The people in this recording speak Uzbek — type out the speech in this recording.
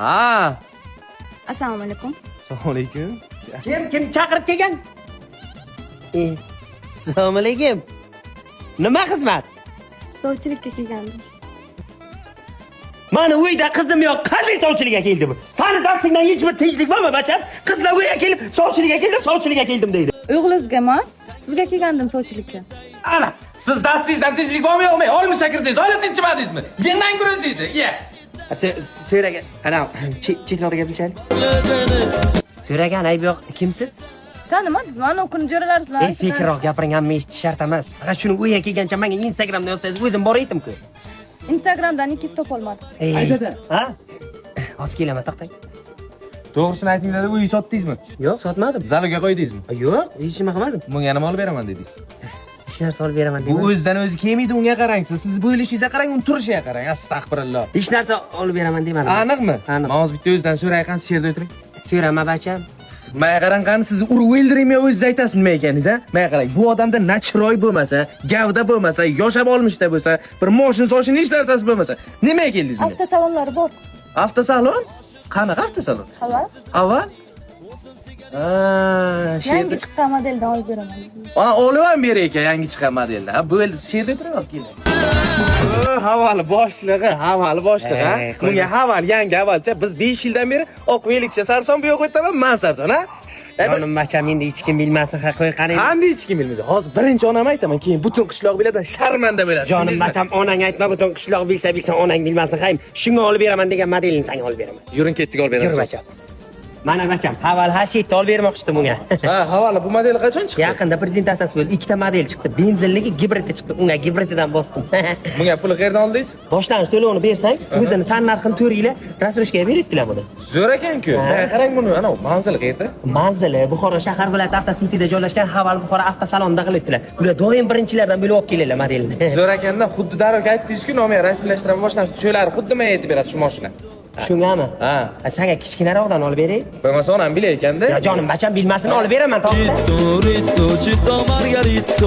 Ha. Assalomu alaykum. Assalomu alaykum. Kim kim chaqirib kelgan? Assalomu alaykum. Nima xizmat? Sovchilikka kelgandim. Mani uyda qizim yo'q, qanday sovchilikka keldi bu? Sani dastingdan hech bir tinchlik bormi, bacham? Qizlar uyga kelib, sovchilikka keldim, sovchilikka keldim deydi. O'g'lingizga emas, sizga kelgandim sovchilikka. Ana, siz dastingizdan tinchlik bormi yo'qmi? Olmish kirdingiz, ola tinchimadingizmi? Yendan ko'rdingiz. Ye. So'ragan, ana, chetroqda gaplashaylik. So'ragan ayb yo'q, kimsiz? Tanimadingizmi? Ana kuni jo'ralaringiz bilan. Ey, sekinroq gapiring, hamma eshitish shart emas. Faqat shuni uyga kelgancha menga Instagramda yozsangiz, o'zim bor edim-ku. Instagramdan ikkinchi topolmadim. Ey, ha? Hozir kelaman, to'xtang. To'g'risini ayting dada, uy sotdingizmi? Yo'q, sotmadim. Залог ga qo'ydingizmi? Yo'q, hech nima qilmadim. Bunga nima olib beraman dedingiz? Hech narsa olib beraman Bu dedim. o'zidan o'zi kelmaydi, unga qarang siz. Siz bo'lishingizga qarang, uni turishiga qarang. Astag'firulloh. Hech narsa olib beraman demadim. Aniqmi? Aniq. Men hozir bitta o'zidan so'ray, qani siz yerda o'tiring. So'rama, bacham. Manga qarang, qani sizni urib o'ldiraymi yo o'zingiz aytasiz nima ekaningiz, ha? Manga qarang, bu odamda na chiroy bo'lmasa, gavda bo'lmasa, yoshab olmishda bo'lsa, bir moshin soshin hech narsasi bo'lmasa, nimaga keldingiz bunga? Avtosalonlari bor. Avtosalon? Qanaqa avtosalon? Havas. Avval? Ha, shu Yangi yerda. chiqqan modeldan olib beraman. Ha, olib ham beray ekan yangi chiqqan modelda. Ha, bo'ldi, siz yerda o'tiring, hozir keling. Havali boshlig'i, havali boshlig'i, ha? Ey, qo'yma. Bunga haval, yangi havalcha. Biz 5 yildan beri oq velikcha sarson bu yoq o'taman, man sarson, ha? Jonim bacham, endi hech kim bilmasin, ha, qo'y, qani. Qanday hech kim bilmaydi. Hozir birinchi onam aytaman, keyin butun qishloq biladi, sharmanda bo'ladi. Jonim Tushundingizmi? bacham, onang aytma, butun qishloq bilsa bilsa, onang bilmasin, hayim. Shunga olib beraman degan modelini senga olib beraman. Yuring, ketdik, olib Yur berasiz. bacham. Mana bacham, Haval H7 olib bermoqchidim unga. Ha, havali bu model qachon chiqdi? Yaqinda prezentatsiyasi bo'ldi. Ikkita model chiqdi. Benzinligi, gibridi chiqdi. Unga gibrididan bosdim. Bunga puli qayerdan oldingiz? Boshlang'ich to'lovini bersang, o'zini tan narxini 4 yilga рассрочка ga beribdilar buni. Zo'r ekan-ku. Ha. Mana qarang buni, ana manzili qayerda? Manzili Buxoro shahar viloyati Avtositida joylashgan Haval Buxoro avtosalonida qilibdilar. Ular doim birinchilardan bo'lib olib keladilar modelni. Zo'r ekanda, xuddi darrov aytdingiz-ku, nomiga rasmiylashtirib boshlashdi. Cho'lari xuddi menga aytib berasiz shu mashina. Shungami? Ha. Ha, senga kichkinaroqdan olib beray. Bo'lmasa onam bilar ekanda. Ya jonim bacham bilmasin, olib beraman, to'xta. Ritto, Ritto, Citto Margarito.